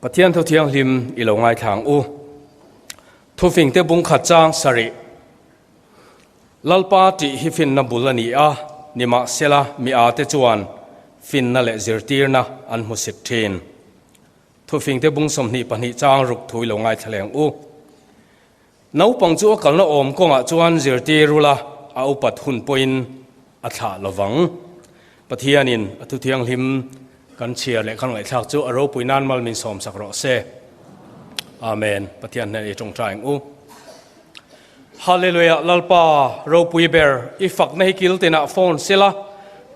Pathian Thu Thianghlim i lo ngaithla ang u. Thufingte bung khat chang sarih. Lalpa tih hi finna bul a ni a, nimahsela mi ate chuan finna leh zirtirna an hmu sit thin. Thufingte bung 22 chang ruk thu i lo ngaithla leng u. Naupang chu a kalna awm kawngah chuan zirtir ula a upat hun pawhin a thlah lovang. Pathianin a thu thianghlim kan chhiar leh kan ngaihthlak chu a ropui nan mal min sawmsak rawh se. Amen. Pathian hnen i tawngtai ang u. Hallelujah Lalpa ropui ber i fakna hi kil tinah phone sela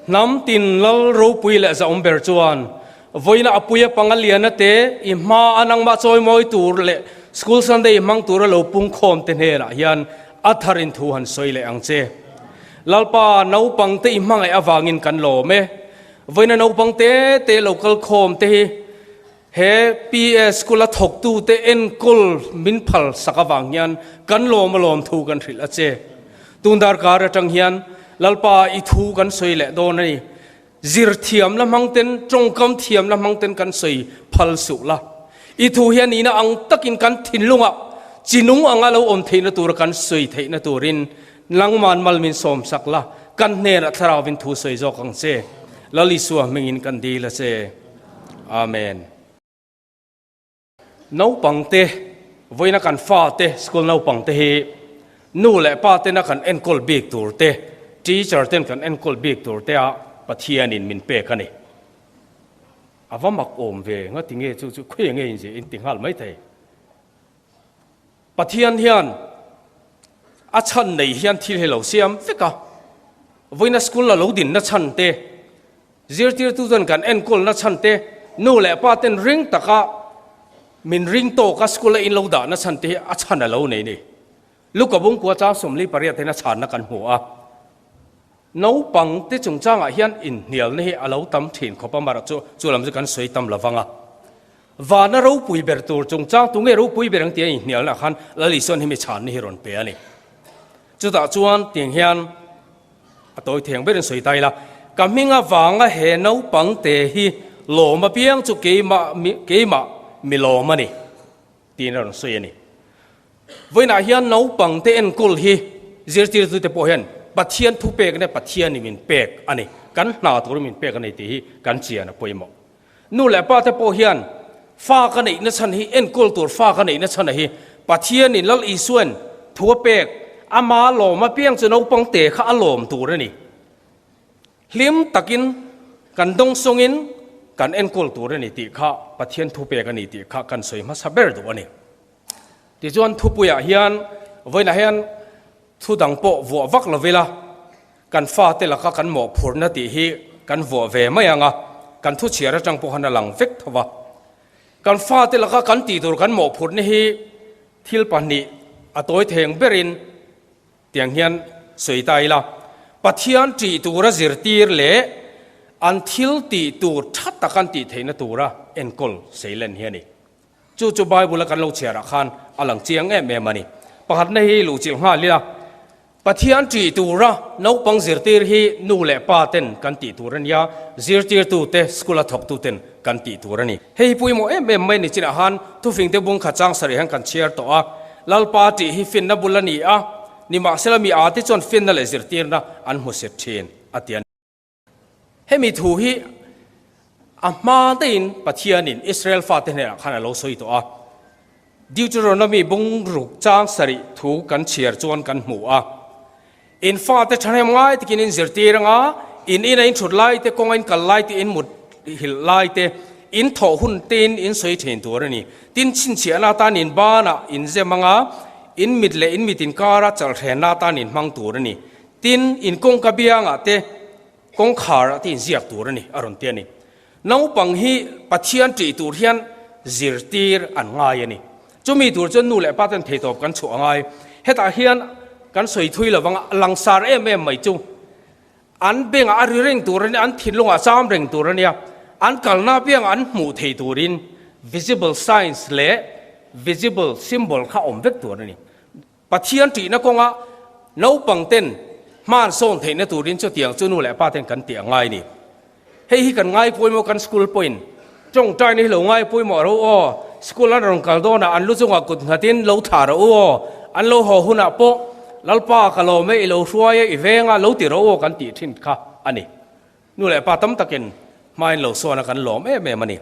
hnam tin lal ropui leh zahawm ber chuan vawiina a puia panga liana te i hma a nangmah chawimawi tur leh School Sunday hmang tura lo pungkhawm te hnenah hian a tharin thu han sawi leh ang che. Lalpa naupang te i hmangaih avangin kan lawm e. Vawiina naupang te te lo kal khawm te hi he PS School a thawktu te enkawl min phal sak avang hian kan lawm alawm thu kan hrilh a che. Tun darkar atang hian Lalpa i thu kan sawi leh dawn a ni. Zir thiam la hmang ten, tawngkam thiam la hmang ten kan sawi phal suh la. I thu hian nihna ang takin kan thinlungah chinung anga lo awm theihna tura kan sawi theihna turin nangman mal min sawm sak la, kan hnenah thlarauin thu sawi zawk ang che. Lal Isua hmingin kan dil a che. Amen. Naupangte, vawiina kan fate, school naupangte hi nu leh pa tena kan enkawl bik tur te, teacher ten kan enkawl bik tur te a Pathianin min pek a ni. A va mak awm ve, ngati nge chu chu khawi nge inzia in ti nghal mai thei. Pathian hian a chhan nei hian thil hi lo siam vek a, vawiina school a lo dinna chhan te, Zirtirtu chuan kan enkawlna chhan te, nu leh pa ten ring taka min ring tawka school a in lo dahna chhan te hi a chhan a lo nei ni. Luka Bungkua chang 48 hian a chhanna kan hmu a. Naupang te chungchangah hian inhnialna hi a lo tam thin khawp a, mara chu chu lam chu kan sawi tam lovang a. Vana ropui ber tur chungchang tunge ropui ber ang tia inhnialna khan Lal Isuan hi mi chhanna hi rawn pe a ni. Chutah chuan tiang hian A tawi theng berin sawi ta ila, ka hming avanga he naupang te hi lawm apiang chu keimah keimah mi lawm a ni, tiin a rawn sawi a ni. Vawiinah hian naupang te enkawl hi zirtirtute pawh hian Pathian thupek nge Pathianin min pek a ni, kan hna turin min pek a ni tih hi kan chian a pawimawh. Nu leh pa te pawh hian fa ka neihna chhan hi enkawl tur fa ka neihna chhan a hi Pathianin Lal Isuain thu a pek ama lawm apiang chu naupang te kha a lawm tur a ni. Hlim takin kan dawngsawngin kan enkawl tur a ni tih kha Pathian thu pek a ni tih kha kan sawi hmasa ber duh a ni. Tichuan thupuiah hian vawiinah hian thu dang pawh vuah vak lo ila Kan fate laka kan mawhphurhna tih hi kan vuah ve mai ang a, kan thu chhiar atang pawh han a lang vek tho va. Kan fate laka kan tih tur kan mawhphurhna hi thil pahnih a tawi theng berin tiang hian sawi ta ila, Pathian tih tura zirtir leh an thil tih tur tha tak an tih theihna tura enkawl seilen hi a ni. Chu chu Bible-a kan lo chhiarah khan a lang chiang em em a ni. Pakhatna hi luhchilh nghal ila, Pathian ṭih tura naupang zirtir hi nu leh pa ten kan tih tur a nia, zirtirtute, school-a thawktuten kan tih tur a ni. Hei hi pawimawh em em mai ni chinah khan thufingte bung khat chang sarih hian kan chhiar tawh a, Lalpa ṭih hi finna bul a ni a, nimahsela mi ate chuan finna leh zirtirna an hmu set ṭhin, a ti a ni. Hemi thu hi a hma daihin Pathianin Israel fate hnenah khan a lo sawi tawh a. Deuteronomy bung ruk chang sarih thu kan chhiar chuan kan hmu a. In fate thahnem ngai takin in zirtir anga, in ina in thut lai te, kawnga in kal lai te, in mut hilh lai te, in thawh hun tein in sawi thin tur a ni. Tin, chhinchhiahna atan in banah in zem anga, in mit leh in mit inkara chalhrenna atan in hmang tur a ni. Tin, in kawngka biangah te, kawngkharah te inziak tur a ni, a rawn ti a ni. Naupang hi Pathian ṭih tur hian zirtir an ngai a ni. Chumi tur chuan nu leh pa ten theitawp kan chhuah a ngai. Hetah hian kan sawi thui lo vang a, langsar em em mai chu an bengah a ri reng tur a nia, an thinlungah a cham reng tur a nia, an kalna apiangah an hmuh thei turin visible signs leh visible symbol kha awm vek tur a ni. Pathian ṭihna kawnga naupang ten hman sawn theihna turin chutiang chu nu leh pa ten kan tih a ngai ni. Hei hi kan ngai pawimawh kan school pawhin Tawngtaina hi lo ngai pawimawh ro aw. School an rawn kal dawnah an lu chungah kut nghatin lo thlah rawh u aw. An lo haw hunah pawh Lalpa ka lawm e, i lo hruai e, i veng a, lo ti rawh u aw kan tih thin kha a ni. Nu leh pa tam takin hmain lo sawn a kan lawm em em a ni.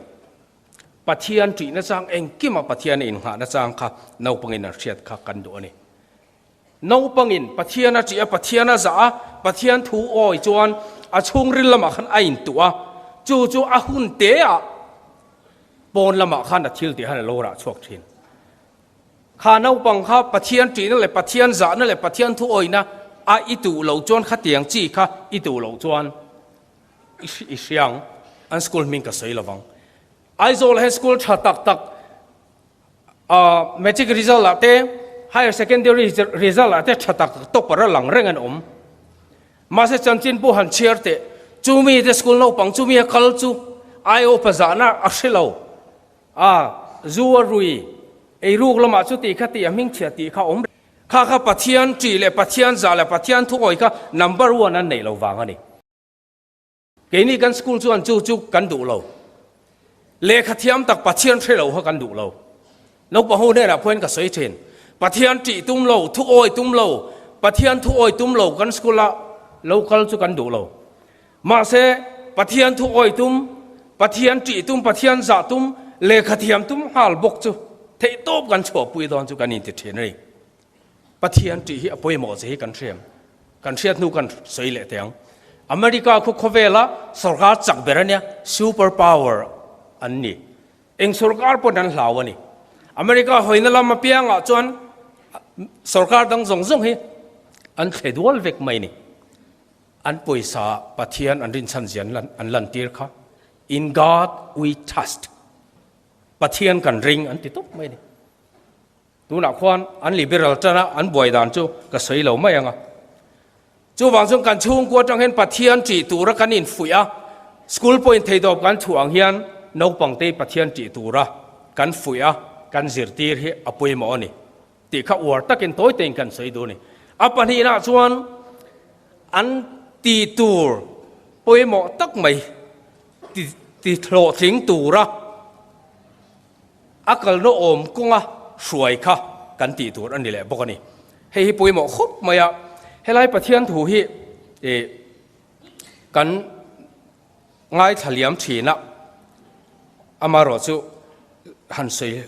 Pathian ṭihna chang engkima Pathian a innghahna chang kha naupangin an hriat kha kan duh a ni. Naupangin Pathian a ṭih a, Pathian a zah a, Pathian thu awi chuan a chhungril lamah khan a intuh a, chu chu a hun teah pawn lamah khan a thil tih khan a lo rah chhuak ṭhin. Kha naupang kha Pathian ṭihna leh Pathian zahna leh Pathian thu awina a i tuh loh chuan khatiang chi kha i tuh loh chuan i hria ang, an school hming ka sawi lovang. Aizawl hian school ṭha tak tak Matric result ah te Higher Secondary result ah te tha tak topper a lang reng an awm. Mahse chanchin pawh han chhiar teh chumi te school naupang chumi a kal chu ai upa zahna a hre lo a, zu a rui, eiruk lamah chuti kha tih a hmingchhia tih kha awm reng. Kha kha Pathian ṭih leh Pathian zah leh Pathian thuawi kha number one an neih lo vang a ni. Keini kan school chuan chu chu kan duh lo. Lehkha thiam tak Pathian hre lo kha kan duh lo. Naupang ho hnenah pawhin ka sawi thin. Pathian ṭih tum lo, thu awi tum lo, Pathian thu awi tum lo kan school a lo kal chu kan duh lo. Mahse, Pathian thu awi tum, Pathian ṭih tum, Pathian zah tum, lehkha thiam tum nghal bawk chu theihtawp kan chhuahpui dawn chu kan inti thin a ni. Pathian tih hi a pawimawh che hi kan hriam. Kan hriat hnu kan sawi leh teh ang. America khu khawvela sorkar chak ber a nia, super power an ni. Eng sorkar pawn an hlau a ni. America hawina lam apiangah chuan sorkar dang zawng zawng hi an thle dual vek mai a ni. An pawisa Pathian an rinchhan zia an lantir kha, In God we trust, Pathian kan ring an ti tawp mai a ni. Tunah khuan an liberal tana an buai dan chu ka sawi lo mai ang a. Chuvang chuan kan chhungkua atang hian Pathian ṭih tura kan infuih a, school pawhin theihtawp kan chhuah ang hian naupangte Pathian ṭih tura kan fuih a, kan zirtir hi a pawimawh a ni tih kha uar takin tawi tein kan sawi duh a ni. A pahnihna chuan an tih tur pawimawh tak mai ti hlawhtling tura, A kalna awm kawnga hruai kha kan tih tur a ni leh bawk a ni. Hei hi pawimawh khawp mai a, helai Pathian thu hi ih kan ngaithla liam thin a, amaherawh chu han sawi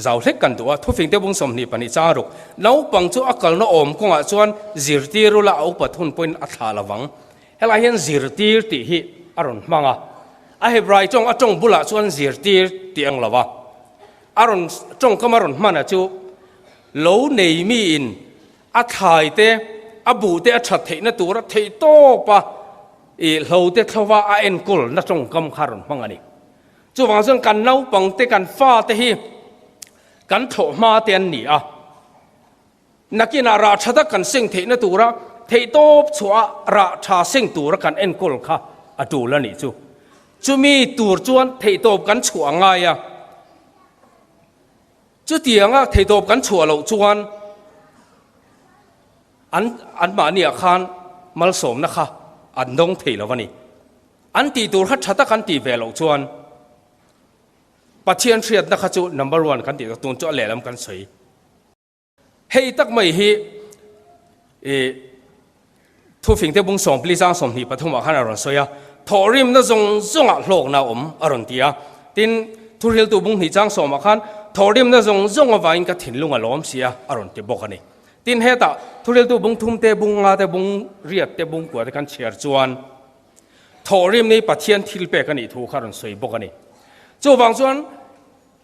zau hlek kan duh a, thufing te bung 22 chang ruk, naupang chu a kalna awm kawngah chuan zirtir ula a upat hun pawhin a thlah lo vang. Helai hian zirtir tih hi a rawn hmang a. A Hebrai tawng a tawng bulah chuan zirtir tih ang lo a, a rawn tawngkam a rawn hman a chu lo nei miin a thlai te, a buh te a that theihna tura theih tawp a ih hlo te thlova a enkawl na tawngkam kha a rawn hmang a ni. Chuvang chuan kan naupang te kan fa te hi kan thlawh hma te an ni a. Nakinah rah tha tak kan seng theihna tura theihtawp chhuah a rah tha seng tura kan enkawl kha a tul a nih chu. Chumi tur chuan theihtawp kan chhuah a ngai a. Chutianga theihtawp kan chhuah loh chuan an anmahniah khan malsawmna kha an dawng thei lo a ni. An tih tur kha tha tak an tih ve loh chuan Pathian hriatna kha chu number one kan tih tun chu a lehlam kan sawi. Hei tak mai hi i thufing te bung sawm pli chang 23 ah khan a rawn sawi a, thawhrimna zawng zawngah hlawkna a awm a rawn ti a. Tin, thuhriltu bung hnih chang sawmah khan thawhrimna zawng zawng avangin ka thinlung a lawm si a a rawn ti bawk a ni. Tin, hetah thuhriltu bung thum te, bung nga te, bung riat te, bung kua te kan chhiar chuan thawhrimna hi Pathian thil pek a nih thu kha a rawn sawi bawk a ni. Chuvang chuan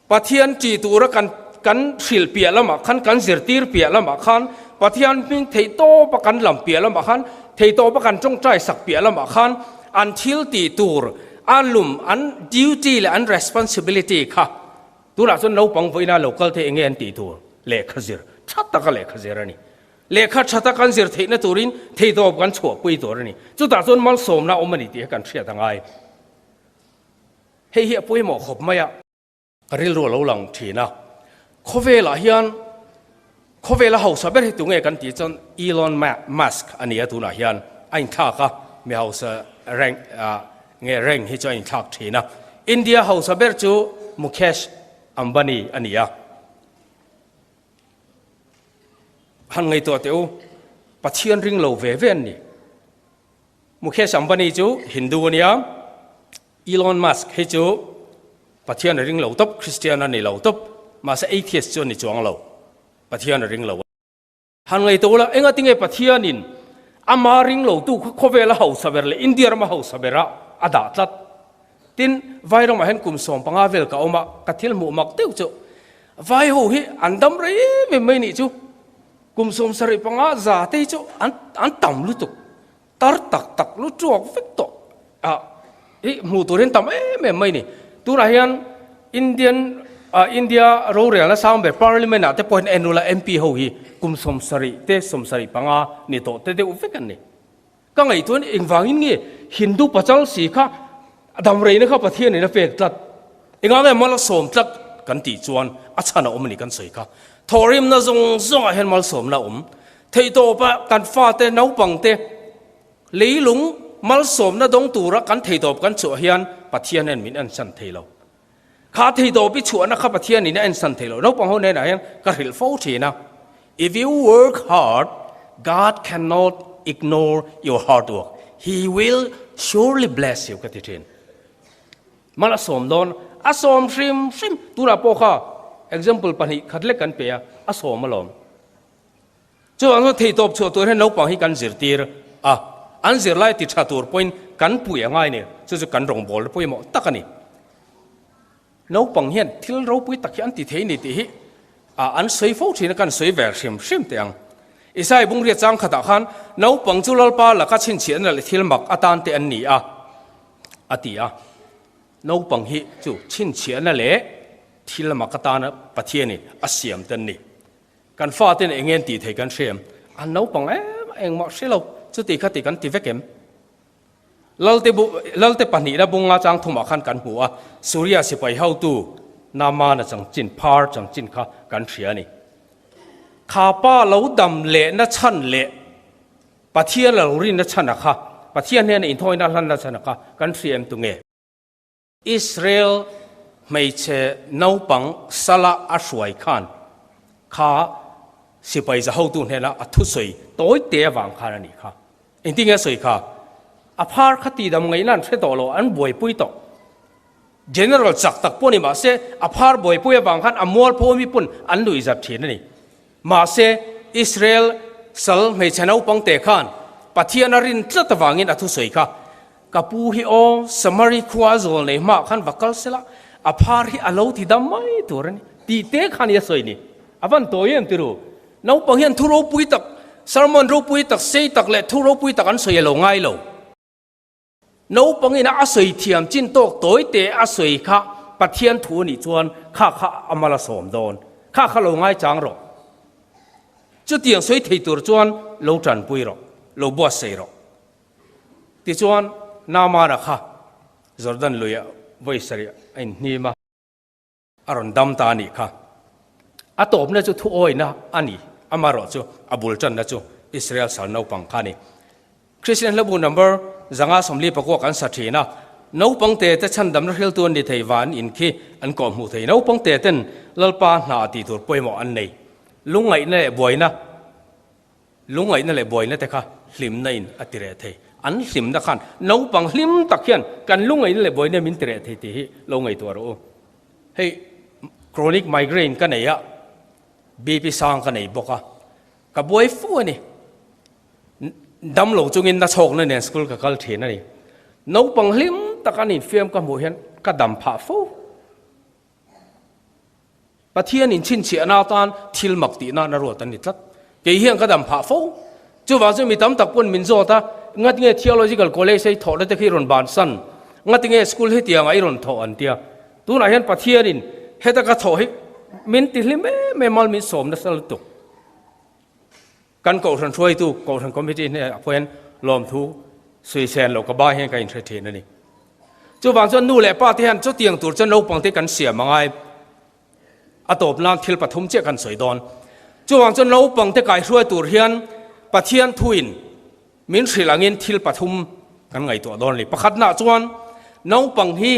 Pathian ṭih tura kan kan hrilh piah lamah khan, kan zirtir piah lamah khan, Pathian hming theihtawpa kan lam piah lamah khan, theihtawpa kan ṭawngṭai sak piah lamah khan an thil tih tur, a lum, an duty leh an responsibility kha tunah chuan naupang vawiina lo kal te enge an tih tur? Lehkha zir, ṭha taka lehkha zir a ni. Lehkha ṭha tak an zir theihna turin theihtawp kan chhuahpui tur a ni. Chutah chuan malsawmna a awm a ni tih kha kan hriat a ngai. Hei hi a pawimawh khawp mai a. Ka rilru a lo lang thin a. Khawvelah hian khawvela hausa ber hi tunge kan tih chuan Elon Musk a ni a tunah hian a inthlak a, mi hausa rank nge rank hi chu a inthlak thin a. India hausa ber chu Mukesh Ambani a ni a. Han ngaihtuah teh u, Pathian ring lo ve ve an ni. Mukesh Ambani chu Hindu a nia, Elon Musk hi chu Pathian a ring lo tawp, Christian a ni lo tawp, mahse atheist chu a ni chuang lo, Pathian a ring lo. Han ngaihtuah ula, engatinge Pathianin ama ring lotu kha khawvela hausa ber leh India rama hausa bera a dah tlat? Tin, vai ramah hian kum 15 vel ka awm a, ka thil hmuh mak deuh chu vai ho hi an dam rei em em mai nih chu. Kum 75 za te hi chu an an tam lutuk, tar tak tak lu tuak vek tawh a hi hmuh tur hian tam em em mai ni. Tunah hian Indian ah India rorelna sang ber Parliament ah te pawh hian en ula MP ho hi kum 70 te 75 ni tawh te deuh vek an ni. Ka ngaihtuah in engvangin nge Hindu pachal si kha damreina kha Pathianin a pek tlat? Engah nge malsawm tlat kan tih chuan a chhan a awm a ni kan sawi kha. Thawhrimna zawng zawngah hian malsawmna a awm. Theihtawpa kan fate naupangte leilung malsawmna dawng tura kan theihtawp kan chhuah hian Pathian hian min ensan thei lo. Kha theihtawp i chhuahna kha Pathianin a ensan thei lo. Naupang ho hnenah hian ka hrilh fo thin a, If you work hard, God cannot ignore your hard work. He will surely bless you ka ti thin. Mal a sawm dawn, a sawm hrim hrim. Tunah pawh kha example pahnih khat lek kan pe a, a sawm alawm. Chuvang chuan theihtawp chhuah tur hian naupang hi kan zirtir a, an zirlai ti tha tur pawhin kan pui a ngai ni, chu chu kan rawngbawlna pawimawh tak a ni. Naupang hian thil ropui tak hi an ti thei ni tih hi an sawi fo thin a, kan sawi ve hrim hrim teh ang. Isai Bungria chang khatah khan naupang chu Lalpa laka chhinchhiahna leh thil mak atan te an ni a, a ti a. Naupang hi chu chhinchhiahna leh thil mak atana Pathianin a siam te an ni. Kan faten eng nge an tih theih kan hre em? An naupang em a, engmah hre lo, chuti kha ti kan ti vek em? Lalte bu, Lalte pahnihna bunga chang thumah khan kan hmu a, Suria sipai hotu Naamana chanchin, phar chanchin kha kan hria a ni. Kha pa lo dam lehna chhan leh Pathian a lo rinna chhan a kha, Pathian hnena inthawina hlanna chhan a kha kan hria em tunge? Israel hmeichhe naupang sala a hruai khan kha sipai za hotu hnena a thusawi tawi te avang khan a nih kha. Engtin nge a sawi kha? A phar kha tidam ngaihna an hre tawh lo, an buaipui tawh. General chak tak pawh ni mahse a phar buaipui avang khan a mualpho mi pawn an nuihzat thin a ni. Mahse Israel sal hmeichhe naupang te khan Pathian a rin tlat avangin a thusawi kha Ka pu hi aw, Samari khua a zawl nei hmaah khan va kal sela, a phar hi a lo ti dam mai tur a ni, tih te khan i a sawi ni. A van tawi em tiru? Naupang hian thu ropui tak, sermon ropui tak, sei tak leh thu ropui tak an sawi a lo ngai lo. Naupangin a sawi thiam chin tawk tawi te a sawi kha Pathian thu a nih chuan kha kha a mal a sawm dawn. Kha kha lo ngaichang rawh. Chutiang sawi thei tur chuan lo tanpui rawh, lo buatsaih rawh. Tichuan, Naamana kha Jordan luiah vawi sarih a inhnim a, a rawn dam ta a nih kha. A tawpna chu thuawina a ni, amaherawh chu a bul tanna chu Israel sal naupang kha a ni. Kristian hlabu number 549 kan sa thin a, naupang te te chhandamna hriltu an ni thei van in khi an kawh hmuh thei. Naupang te ten Lalpa hna tih tur pawimawh an nei. Lungngaihna leh buaina. Lungngaihna leh buaina te kha hlimna in a ti reh thei. An hlimna khan naupang hlim tak hian kan lungngaihna leh buaina min ti reh thei tih hi lo ngaihtuah rawh u. Hei chronic migraine ka nei a, BP sang ka nei bawk a, ka buai fu a ni. Dam lo chungin na chhawkna nen school ka kal thin a ni. Naupang hlim tak an infiam ka hmuh hian ka dam phah fo. Pathian in chhinchhiahna atan thil mak tih nan a ruat an ni tlat. Kei hian ka dam phah fo. Chuvang chu mi tam tak pawn min zawt a, Ngatinge Theological College a i thawhna te khi i rawn bansan? Ngatinge school hetiangah i rawn thawh an tia. Tunah hian Pathian in heta ka thawh hi min ti hlim em em a, min sawm nasa lutuk. Kan Kohhran hruaitu, Kohhran Committee hnenah pawh hian lawmthu suisen loh ka ba hian ka inhre thin a ni. Chuvang chuan nu leh pa te hian chutiang tur chuan naupang te kan siam a ngai. A tawp nan thil pathum chiah kan sawi dawn. Chuvang chuan naupang te kaihruai tur hian Pathian thuin min hrilh angin thil pathum kan ngaihtuah dawn a ni. Pakhatnaah chuan naupang hi.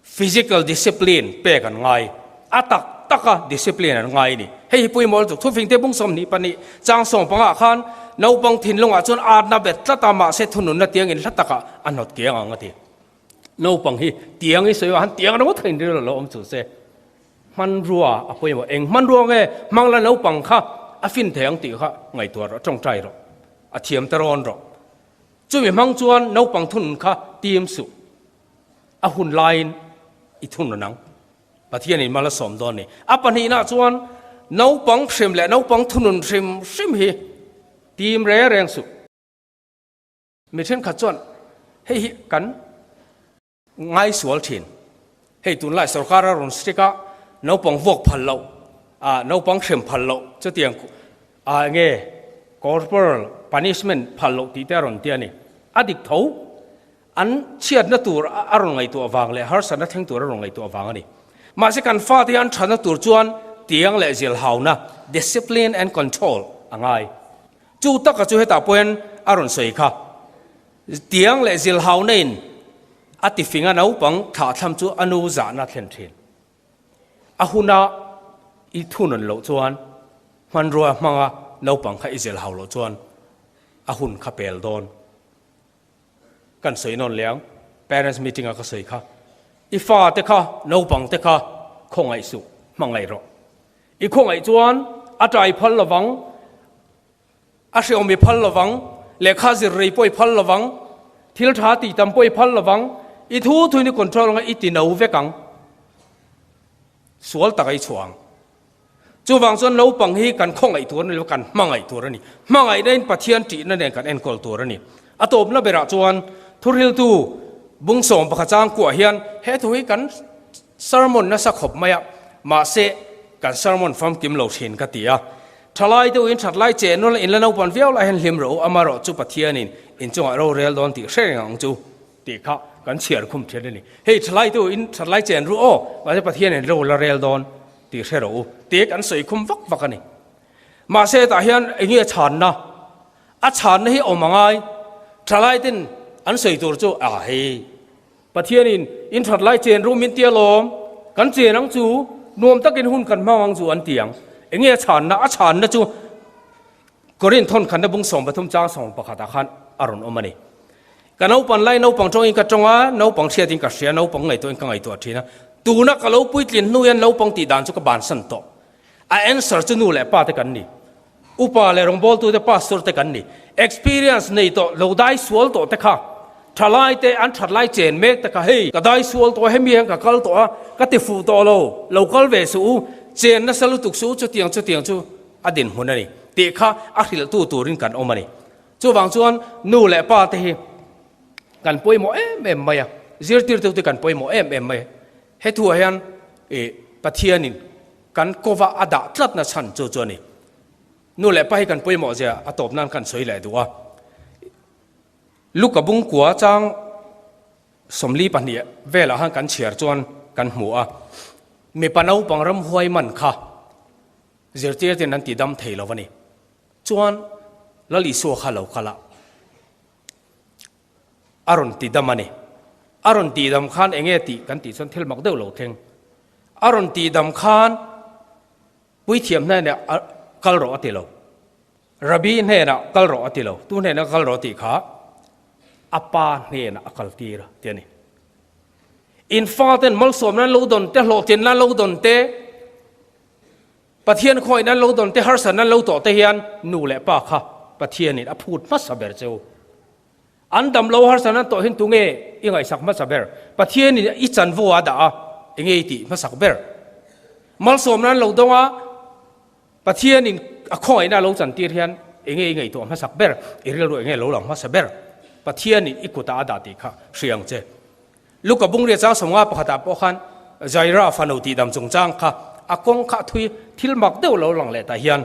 Physical discipline pek an ngai. A tak taka discipline an ngai a ni. Hei hi pawimawh lutuk. Thufingte bung 22 chang sawmpangah khan naupang thinlungah chuan atna bet tlat a, mahse thununna tiangin hla takah a hnawt kiang ang a ti. Naupang hi tiang i sawi a, han tiang ringawt kha inril lo awm chu se. Hmanrua a pawimawh. Eng hmanrua nge hmang la naupang kha a fin thei ang tih kha ngaihtuah rawh, tawngtai rawh, a thiam te rawn rawh. Chumi hmang chuan naupang thunun kha tim suh. A hun laiin i thun rawn ang. Pathianin mal a sawm dawn a ni. A pahnihna chuan naupang hrim leh naupang thunun hrim hrim hi tim reng reng suh. Mi thenkhat chuan hei hi kan ngaisual thin. Hei tunlai sorkar a rawn strict a, naupang vuak phal loh, ah naupang hrem phal loh chutiang ah enge corporal punishment phal loh tih te a rawn ti a ni. A dik tho. An chhiatna tur a rawn ngaihtuah vang leh harsatna thleng tur a rawn ngaihtuah vang a ni. Mahse kan fate hi an thatna tur chuan tiang leh zilhauna, discipline and control, a ngai. Chu taka chu hetah pawhin a rawn sawi kha. Tiang leh zilhauna in a tifing a naupang thlahthlam chu a nu zahna thlen thin. A huna i thunun loh chuan hmanrua hmanga naupang kha i zilhau loh chuan a hun kha pel dawn. Kan sawi nawn leh ang, parents meeting a ka sawi kha, i fa te kha, naupang te kha khawngaih suh, hmangaih rawh. I khawngaih chuan a tai phal lovang, a hreawm i phal lovang, lehkha zir rei pawh i phal lovang, thil tha tih tam pawh i phal lovang, i thu thuin i control anga i ti no vek ang, sual taka i chhuah ang. Chuvang chuan naupang hi kan khawngaih tur a ni lo, kan hmangaih tur a ni. Hmangaihna in Pathian ṭihna nen kan enkawl tur a ni. A tawpna berah chuan thuhriltu bung 11 chang kuah hian he thu hi kan sermon nasa khawp mai a, mahse kan sermon famkim lo thin ka ti a. Thalai deuhin thatlai che nula in la naupan viau lai hian hlim rawh u, amarawh chu Pathianin inchungah rorel dawn tih hre reng ang chu. Tih kha kan chhiar khum thin a ni. Hei thalai tu in thatlai chen ru aw, mahse Pathianin ro la rel dawn tih hre rawh u tih kan sawi khum vak vak a ni. Mahse hetah hian eng nge chhanna? A chhanna hi awm a ngai. Thalai ten an sawi tur chu a hei Pathianin in thatlai chen ru min tia lawm, kan chen ang chu nuam takin hun kan hmang ang chu an ti ang. Eng nge a chhanna? A chhanna chu Korinth thawn khatna bung 13 chang 11 ah khan a rawn awm a ni. Ka naupang lai naupang tawngin ka tawng a, naupang hriatin ka hria, naupang ngaihtuahin ka ngaihtuah thin a. Tuna ka lo puitlin hnu hian naupang tih dan chu ka bansan tawh. A answer chu nu leh pa te kan ni. Upa leh rawngbawltute pastor te kan ni. Experience nei tawh, lo dai sual tawh te kha, thalai te an that lai chen mek te kha hei ka dai sual tawh a, hemi hian ka kal tawh a, ka ti fuh tawh lo, lo kal ve suh u, chen nasa lutuk suh u, chutiang chutiang chu a dinhmun a ni tih kha a hrilhtu turin kan awm a ni. Chuvang chuan nu leh pa te hi kan pawimawh em em mai a, zirtirtu te kan pawimawh em em mai a. He thuah hian ih Pathianin kan kova a dah tlatna chhan chu chu a ni. Nu leh pa hi kan pawimawh zia a tawp nan kan sawi leh duh a. Luka bungkua chang 42 velah khan kan chhiar chuan kan hmu a, mipa naupang ramhuai man kha Zirtirten an ti dam thei lo a ni. Chuan Lal Isua kha lo kal a, a rawn ti dam a ni. A rawn tih dam khan eng nge tih kan tih chuan thil mak deuh lo thleng. A rawn tih dam khan puithiam hnenah kal rawh a ti lo. Rabbi hnenah kal rawh a ti lo. Tu hnenah kal rawh tih kha a pa hnenah a kal tir a ti a ni. In faten malsawmna an lo dawn te, hlawhtlinna an lo dawn te, Pathian khawihna an lo dawn te, harsatna an lo tawh te hian nu leh pa kha Pathianin a phut hmasa ber che u. An dam lo harsatna an tawh hin tunge i ngaihsak hmasa ber? Pathianin i chanvo a dah a, enge i tih hmasak ber? Malsawmna an lo dawng a, Pathianin a khawngaihna a lo chantir hian enge i ngaihtuah hmasak ber? I rilru enge lo lang hmasa ber? Pathianin i kutah a dah tih kha hria ang che. Luka bungria chang 51 pakhatah pawh khan Jaira fanu tihdam chungchang kha a kawng kha thui thil mak deuh lo lang leh tah hian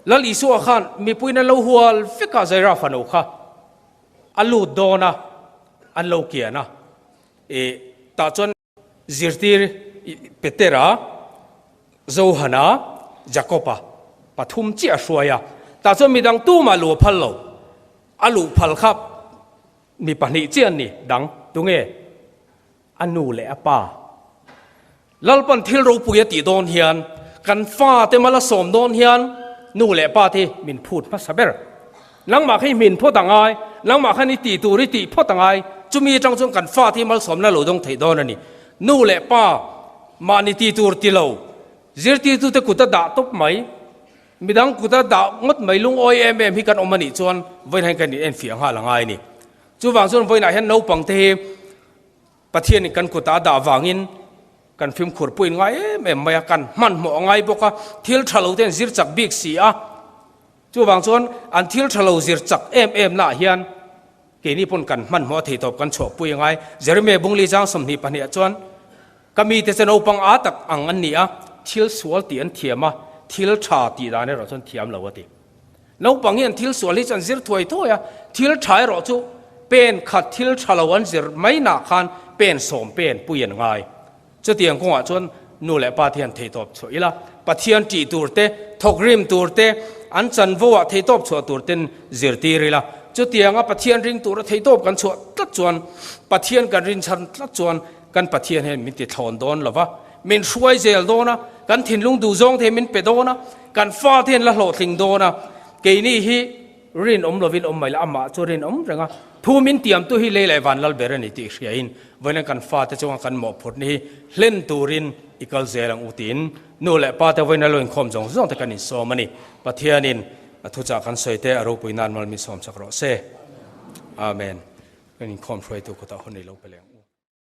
Lal Isua khan mipuiin an lo hual vek a Jaira fanu kha a lut dawn a, an lo kian a. Ih tah chuan zirtir Petera, Johana, Jakoba pathum chiah a hruai a. Tah chuan midang tumah luh a phal lo. A luh phal kha Mi pahnih chiah an ni, dang, tunge? A nu leh a pa. Lalpan thil ropui a tih dawn hian, kan fate mal a sawm dawn hian nu leh pa te min phut hmasa ber. Nangmah kha i hmin phawt a ngai, nangmah khan i tih tur i tih phawt a ngai, chumi atang chuan kan fate hi malsawmna lo dawng theih dawn a ni. Nu leh pa mahni tih tur ti lo, zirtirtute kut a dah tawp mai, midang kut a dah ngawt mai lungawi em em hi kan awm a nih chuan vawiin hian kan inenfiah nghal a ngai a ni. Chuvang chuan vawiinah hian naupang te hi Pathianin kan kutah a dah vangin kan fimkhur pawhin ngai em em mai a, kan hmanhmawh a ngai bawk a, thil tha lo te an zir chak bik si a. Chuvang chuan an thil tha lo zir chak em em naah hian keini pawn kan hmanhmawh a theitawp kan chhuahpui a ngai. Jeremiah Bungli chang 22 ah chuan, Ka mite chu naupang aa tak ang an ni a, thil sual tih an thiam a, thil tha tih dan erawh chuan thiam lo a ti. Naupang hian thil sual hi chu an zir thuai thuai a, thil tha erawh chu pen khat thil tha lo an zir mai nah khan pen sawm pen pui an ngai. Chutiang kawngah chuan nu leh pa te hian theitawp chhuah ila, Pathian tih tur te, thawkrim tur te, an chanvo ah theitawp chhuah tur ten zirtir ila. Chutianga Pathian ring tura theitawp kan chhuah tlat chuan, Pathian kan rinchhan tlat chuan kan Pathian hian min ti thlawn dawn lo va, min hruai zel dawn a, kan thinlung duh zawng te hi min pe dawn a, kan fa te hian la hlawhtling dawn a, keini hi rinawm lovin awm mai la, amah chu rinawm reng a, thu min tiamtu hi lei leh van lal ber a ni tih hriain vawiin kan fate chunga kan mawhphurhna hi hlen turin i kal zel ang u tiin nu leh pa te vawiin a lo inkhawm zawng zawng te kan insawm a ni. Pathianin a thuchah kan sawi te a ropui nan mal min sawm chak rawh se. Amen. Kan inkhawm hruaitu kutah hun i lo pe leng.